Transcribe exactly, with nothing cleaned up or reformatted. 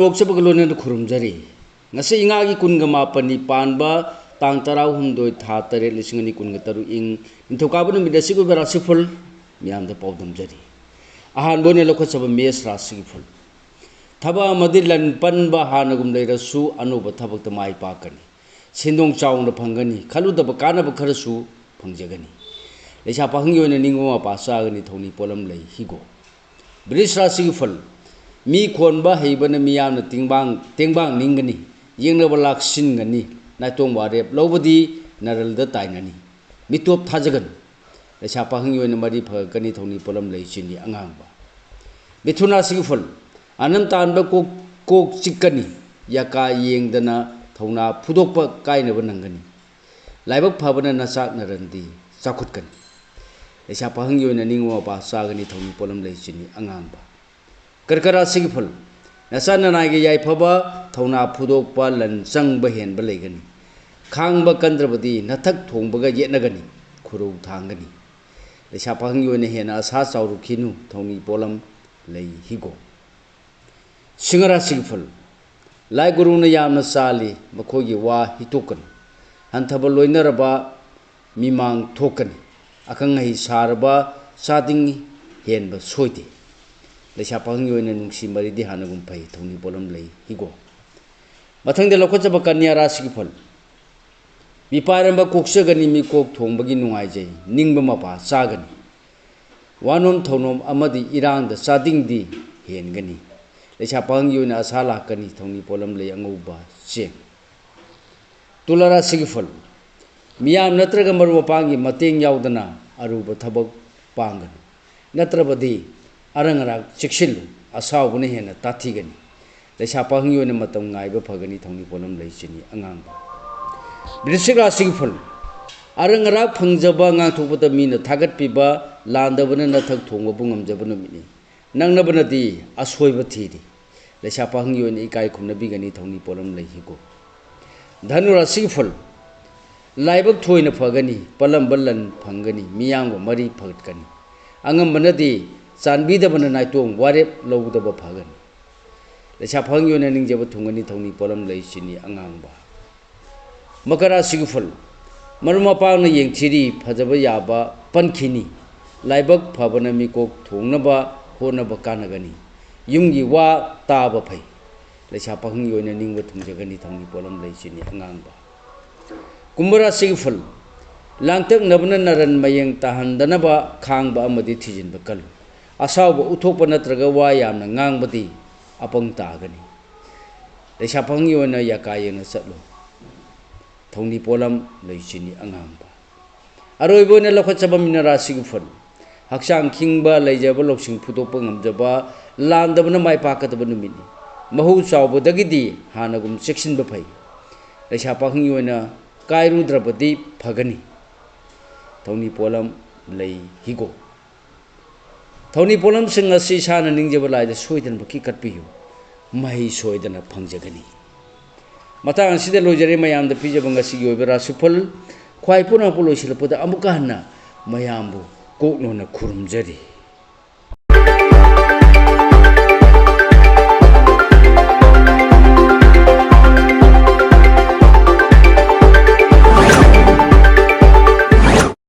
ꯆꯥꯎꯊꯣꯛꯆꯕꯒ ꯂꯣꯏꯅꯅ ꯈꯨꯔꯨꯝꯖꯔꯤ꯫ ꯉꯁꯤ ꯏꯉꯥꯒꯤ ꯀꯨꯟꯒ ꯃꯥꯄꯟꯅꯤ ꯄꯥꯟꯕ, ꯇꯥꯡ ꯇꯔꯥꯍꯨꯝꯗꯣꯏ, ꯊꯥ ꯇꯔꯦꯠ, ꯂꯤꯁꯤꯡ ꯑꯅꯤ ꯀꯨꯟꯒ ꯇꯔꯨꯛ, ꯏꯪ ꯅꯤꯡꯊꯧꯀꯥꯕ ꯅꯨꯃꯤꯠ ꯑꯁꯤꯒꯤ ꯑꯣꯏꯕ ꯔꯥꯁꯤꯐꯜ ꯃꯤꯌꯥꯝꯗ ꯄꯥꯎꯗꯝꯖꯔꯤ꯫ ꯑꯍꯥꯟꯕ ꯑꯣꯏꯅ ꯂꯧꯈꯠꯆꯕ ꯃꯦꯁ ꯔꯥꯁꯤꯒꯤ ꯐꯜ꯫ ꯊꯕꯛ ꯑꯃꯗꯤ ꯂꯟ ꯄꯟꯕ ꯍꯥꯟꯅꯒꯨꯝ ꯂꯩꯔꯁꯨ, ꯑꯅꯧꯕ ꯊꯕꯛꯇ ꯃꯥꯏ ꯄꯥꯛꯀꯅꯤ꯫ ꯁꯦꯟꯗꯣꯡ ꯆꯥꯎꯅ ꯐꯪꯒꯅꯤ꯫ ꯈꯜꯂꯨꯗꯕ ꯀꯥꯟꯅꯕ ꯈꯔꯁꯨ ꯐꯪꯖꯒꯅꯤ꯫ ꯂꯩꯁꯥ ꯄꯥꯈꯪꯒꯤ ꯑꯣꯏꯅ ꯅꯤꯡꯕ ꯃꯄꯥ ꯆꯥꯒꯅꯤ꯫ ꯊꯧꯅꯤ ꯄꯣꯠꯂꯝ ꯂꯩ ꯍꯤꯒꯣꯛ꯫ ꯕ꯭ꯔꯤꯖ ꯔꯥꯁꯤꯒꯤ ꯐꯜ꯫ ꯃꯤ ꯈꯣꯟꯕ ꯍꯩꯕꯅ ꯃꯤꯌꯥꯝꯅ ꯇꯦꯡꯕꯥꯡ, ꯇꯦꯡꯕꯥꯡ ꯅꯤꯡꯒꯅꯤ꯫ ꯌꯦꯡꯅꯕ ꯂꯥꯛꯁꯤꯟꯒꯅꯤ꯫ ꯅꯥꯏꯇꯣꯝ ꯋꯥꯔꯦꯞ ꯂꯧꯕꯗꯤ ꯅꯔꯜꯗ ꯇꯥꯏꯅꯅꯤ꯫ ꯃꯤꯇꯣꯞ ꯊꯥꯖꯒꯅꯨ꯫ ꯂꯩꯁꯥ ꯄꯥꯈꯪꯒꯤ ꯑꯣꯏꯅ ꯃꯔꯤ ꯐꯒꯠꯀꯅꯤ꯫ ꯊꯧꯅꯤ ꯄꯣꯠꯂꯝ ꯂꯩ ꯆꯤꯅꯤ ꯑꯉꯥꯡꯕ꯫ ꯃꯤꯊꯨꯟ ꯔꯥꯁꯤꯒꯤ ꯐꯜ꯫ ꯑꯅꯟ ꯇꯥꯟꯕ ꯀꯣꯛ, ꯀꯣꯛ ꯆꯤꯛꯀꯅꯤ꯫ ꯌꯀꯥ ꯌꯦꯡꯗꯅ ꯊꯧꯅꯥ ꯐꯨꯗꯣꯛꯄ ꯀꯥꯏꯅꯕ ꯅꯪꯒꯅꯤ꯫ ꯂꯥꯏꯕꯛ ꯐꯕꯅ ꯅꯆꯥꯛ ꯅꯔꯟꯗꯤ ꯆꯥꯎꯈꯠꯀꯅꯤ꯫ ꯂꯩꯁꯥ ꯄꯥꯈꯪꯒꯤ ꯑꯣꯏꯅ ꯅꯤꯡꯕ ꯃꯄꯥ ꯆꯥꯒꯅꯤ꯫ ꯊꯧꯅꯤ ꯄꯣꯠꯂꯝ ꯂꯩ ꯆꯤꯅꯤ ꯑꯉꯥꯡꯕ꯫ ꯀꯔꯀ ꯔꯥꯁꯤꯒꯤ ꯐꯜ꯫ ꯅꯆꯥ ꯅꯅꯥꯏꯒꯤ ꯌꯥꯏꯐꯕ, ꯊꯧꯅꯥ ꯐꯨꯗꯣꯛꯄ, ꯂꯟ ꯆꯪꯕ ꯍꯦꯟꯕ ꯂꯩꯒꯅꯤ꯫ ꯈꯥꯡꯕ ꯀꯟꯗ꯭ꯔꯕꯗꯤ ꯅꯊꯛ ꯊꯣꯡꯕꯒ ꯌꯦꯠꯅꯒꯅꯤ, ꯈꯨꯔꯧ ꯊꯥꯡꯒꯅꯤ꯫ ꯂꯩꯁꯥ ꯄꯥꯈꯪꯒꯤ ꯑꯣꯏꯅ ꯍꯦꯟꯅ ꯑꯁꯥ ꯆꯥꯎꯔꯨꯈꯤꯅꯨ꯫ ꯊꯧꯅꯤ ꯄꯣꯠꯂꯝ ꯂꯩ ꯍꯤꯒꯣꯛ꯫ ꯁꯤꯡꯍ ꯔꯥꯁꯤꯒꯤ ꯐꯜ꯫ ꯂꯥꯏ ꯒꯨꯔꯨꯅ ꯌꯥꯝꯅ ꯆꯥꯜꯂꯤ, ꯃꯈꯣꯏꯒꯤ ꯋꯥ ꯍꯤꯇꯣꯛꯀꯅꯨ꯫ ꯍꯟꯊꯕ ꯂꯣꯏꯅꯔꯕ ꯃꯤꯃꯥꯡ ꯊꯣꯛꯀꯅꯤ꯫ ꯑꯈꯪ ꯑꯍꯩ ꯁꯥꯔꯕ ꯆꯥꯗꯤꯡ ꯍꯦꯟꯕ ꯁꯣꯏꯗꯦ꯫ ꯂꯩꯁꯥ ꯄꯥꯈꯪꯒꯤ ꯑꯣꯏꯅ ꯅꯨꯡꯁꯤ ꯃꯔꯤꯗꯤ ꯍꯥꯟꯅꯒꯨꯝ ꯐꯩ꯫ ꯊꯧꯅꯤ ꯄꯣꯠꯂꯝ ꯂꯩ ꯍꯤꯒꯣꯛ꯫ ꯃꯊꯪꯗ ꯂꯧꯈꯠꯆꯕ ꯀꯟꯌꯥ ꯔꯥꯁꯤꯒꯤ ꯐꯜ꯫ ꯃꯤꯄꯥꯏꯔꯝꯕ ꯀꯣꯛꯆꯒꯅꯤ, ꯃꯤꯀꯣꯛ ꯊꯣꯡꯕꯒꯤ ꯅꯨꯡꯉꯥꯏꯖꯩ, ꯅꯤꯡꯕ ꯃꯄꯥ ꯆꯥꯒꯅꯤ꯫ ꯋꯥꯅꯣꯝ ꯊꯧꯅꯣꯝ ꯑꯃꯗꯤ ꯏꯔꯥꯡꯗ ꯆꯥꯗꯤꯡꯗꯤ ꯍꯦꯟꯒꯅꯤ꯫ ꯂꯩꯁꯥ ꯄꯥꯈꯪꯒꯤ ꯑꯣꯏꯅ ꯑꯁꯥ ꯂꯥꯛꯀꯅꯤ꯫ ꯊꯧꯅꯤ ꯄꯣꯠꯂꯝ ꯂꯩ ꯑꯉꯧꯕ ꯆꯦꯡ꯫ ꯇꯨꯂꯥ ꯔꯥꯁꯤꯒꯤ ꯐꯜ꯫ ꯃꯤꯌꯥꯝ ꯅꯠꯇ꯭ꯔꯒ ꯃꯔꯨꯞ ꯃꯄꯥꯡꯒꯤ ꯃꯇꯦꯡ ꯌꯥꯎꯗꯅ ꯑꯔꯨꯕ ꯊꯕꯛ ꯄꯥꯡꯒꯅꯨ꯫ ꯅꯠꯇ꯭ꯔꯕꯗꯤ ꯑꯔꯪ ꯑꯔꯥꯛ ꯆꯦꯛꯁꯤꯜꯂꯨ, ꯑꯁꯥꯎꯕꯅ ꯍꯦꯟꯅ ꯇꯥꯊꯤꯒꯅꯤ꯫ ꯂꯩꯁꯥ ꯄꯥꯈꯪꯒꯤ ꯑꯣꯏꯅ ꯃꯇꯝ ꯉꯥꯏꯕ ꯐꯒꯅꯤ꯫ ꯊꯧꯅꯤ ꯄꯣꯠꯂꯝ ꯂꯩ ꯆꯤꯅꯤ ꯑꯉꯥꯡꯕ꯫ ꯕ꯭ꯔꯤꯁꯤꯛ ꯔꯥꯁꯤꯒꯤ ꯐꯜ꯫ ꯑꯔꯪ ꯑꯔꯥꯛ ꯐꯪꯖꯕ, ꯉꯥꯡꯊꯣꯛꯄꯗ ꯃꯤꯅ ꯊꯥꯒꯠꯄꯤꯕ, ꯂꯥꯟꯗꯕꯅ ꯅꯊꯛ ꯊꯣꯡꯕꯕꯨ ꯉꯝꯖꯕ ꯅꯨꯃꯤꯠꯅꯤ꯫ ꯅꯪꯅꯕꯅꯗꯤ ꯑꯁꯣꯏꯕ ꯊꯤꯔꯤ꯫ ꯂꯩꯁꯥ ꯄꯥꯈꯪꯒꯤ ꯑꯣꯏꯅ ꯏꯀꯥꯏ ꯈꯨꯝꯅꯕꯤꯒꯅꯤ꯫ ꯊꯧꯅꯤ ꯄꯣꯠꯂꯝ ꯂꯩ ꯍꯤꯒꯣꯛ꯫ ꯙꯅꯨ ꯔꯥꯁꯤꯒꯤ ꯐꯜ꯫ ꯂꯥꯏꯕꯛ ꯊꯣꯏꯅ ꯐꯒꯅꯤ, ꯄꯜꯂꯝꯕ ꯂꯟ ꯐꯪꯒꯅꯤ, ꯃꯤꯌꯥꯝꯒ ꯃꯔꯤ ꯐꯒꯠꯀꯅꯤ꯫ ꯑꯉꯝꯕꯅꯗꯤ ꯆꯥꯟꯕꯤꯗꯕꯅ ꯅꯥꯏꯇꯣꯝ ꯋꯥꯔꯦꯞ ꯂꯧꯗꯕ ꯐꯒꯅꯤ꯫ ꯂꯩꯁꯥ ꯄꯥꯈꯪꯒꯤ ꯑꯣꯏꯅ ꯅꯤꯡꯖꯕ ꯊꯨꯡꯒꯅꯤ ꯊꯧꯅꯤ ꯄꯣꯠꯂꯝ ꯂꯩ ꯆꯤꯅꯤ ꯑꯉꯥꯡꯕ꯫ ꯃꯀꯔ ꯔꯥꯁꯤꯒꯤ ꯐꯜ꯫ ꯃꯔꯨꯞ ꯃꯄꯥꯡꯅ ꯌꯦꯡꯊꯤꯔꯤ ꯐꯖꯕ ꯌꯥꯕ ꯄꯟꯈꯤꯅꯤ꯫ ꯂꯥꯏꯕꯛ ꯐꯕꯅ ꯃꯤꯀꯣꯛ ꯊꯣꯡꯅꯕ ꯍꯣꯠꯅꯕ ꯀꯥꯟꯅꯒꯅꯤ꯫ ꯌꯨꯝꯒꯤ ꯋꯥ ꯇꯥꯕ ꯐꯩ꯫ ꯂꯩꯁꯥ ꯄꯥꯈꯪꯒꯤ ꯑꯣꯏꯅ ꯅꯤꯡꯕ ꯊꯨꯡꯖꯒꯅꯤ ꯊꯧꯅꯤ ꯄꯣꯠꯂꯝ ꯂꯩ ꯆꯤꯅꯤ ꯑꯉꯥꯡꯕ꯫ ꯀꯨꯝꯚ ꯔꯥꯁꯤꯒꯤ ꯐꯜ꯫ ꯂꯥꯡꯇꯛꯅꯕꯅ ꯅꯔꯟ ꯃꯌꯦꯡ ꯇꯥꯍꯟꯗꯅꯕ ꯈꯥꯡꯕ ꯑꯃꯗꯤ ꯊꯤꯖꯤꯟꯕ ꯀꯜꯂꯨ꯫ ꯑꯁꯥꯎꯕ ꯎꯠꯊꯣꯛꯄ ꯅꯠꯇ꯭ꯔꯒ ꯋꯥ ꯌꯥꯝꯅ ꯉꯥꯡꯕꯗꯤ ꯑꯄꯪ ꯇꯥꯒꯅꯤ꯫ ꯂꯩꯁꯥ ꯄꯥꯈꯪꯒꯤ ꯑꯣꯏꯅ ꯌꯥꯀꯥ ꯌꯦꯡꯅ ꯆꯠꯂꯨ꯫ ꯊꯧꯅꯤ ꯄꯣꯠꯂꯝ ꯂꯩ ꯆꯤꯅꯤ ꯑꯉꯥꯡꯕ꯫ ꯑꯔꯣꯏꯕ ꯑꯣꯏꯅ ꯂꯧꯈꯠꯆꯕ ꯃꯤꯅ ꯔꯥꯁꯤꯒꯤ ꯐꯜ꯫ ꯍꯛꯆꯥꯡ ꯈꯤꯡꯕ, ꯂꯩꯖꯕ ꯂꯧꯁꯤꯡ ꯐꯨꯗꯣꯛꯄ ꯉꯝꯖꯕ, ꯂꯥꯟꯗꯕꯅ ꯃꯥꯏ ꯄꯥꯛꯀꯗꯕ ꯅꯨꯃꯤꯠꯅꯤ꯫ ꯃꯍꯧ ꯆꯥꯎꯕꯗꯒꯤꯗꯤ ꯍꯥꯟꯅꯒꯨꯝ ꯆꯦꯛꯁꯤꯟꯕ ꯐꯩ꯫ ꯂꯩꯁꯥ ꯄꯥꯈꯪꯒꯤ ꯑꯣꯏꯅ ꯀꯥꯏꯔꯨꯗ꯭ꯔꯕꯗꯤ ꯐꯒꯅꯤ꯫ ꯊꯧꯅꯤ ꯄꯣꯠꯂꯝ ꯂꯩ ꯍꯤꯒꯣꯛ꯫ ꯊꯧꯅꯤ ꯄꯣꯠꯂꯝꯁꯤꯡ ꯑꯁꯤ ꯏꯁꯥꯅ ꯅꯤꯡꯖꯕ ꯂꯥꯏꯗ ꯁꯣꯏꯗꯅꯃꯛꯀꯤ ꯀꯠꯄꯤꯌꯨ꯫ ꯃꯍꯩ ꯁꯣꯏꯗꯅ ꯐꯪꯖꯒꯅꯤ꯫ ꯃꯇꯥꯡ ꯑꯁꯤꯗ ꯂꯣꯏꯖꯔꯦ ꯃꯌꯥꯝꯗ ꯄꯤꯖꯕ ꯉꯁꯤꯒꯤ ꯑꯣꯏꯕ ꯔꯥꯁꯤꯐꯜ꯫ ꯈ꯭ꯋꯥꯏ ꯄꯨꯝꯅꯃꯛꯄꯨ ꯂꯣꯏꯁꯤꯜꯂꯛꯄꯗ ꯑꯃꯨꯛꯀ ꯍꯟꯅ ꯃꯌꯥꯝꯕꯨ ꯀꯣꯛꯅꯣꯟꯅ ꯈꯨꯔꯨꯝꯖꯔꯤ꯫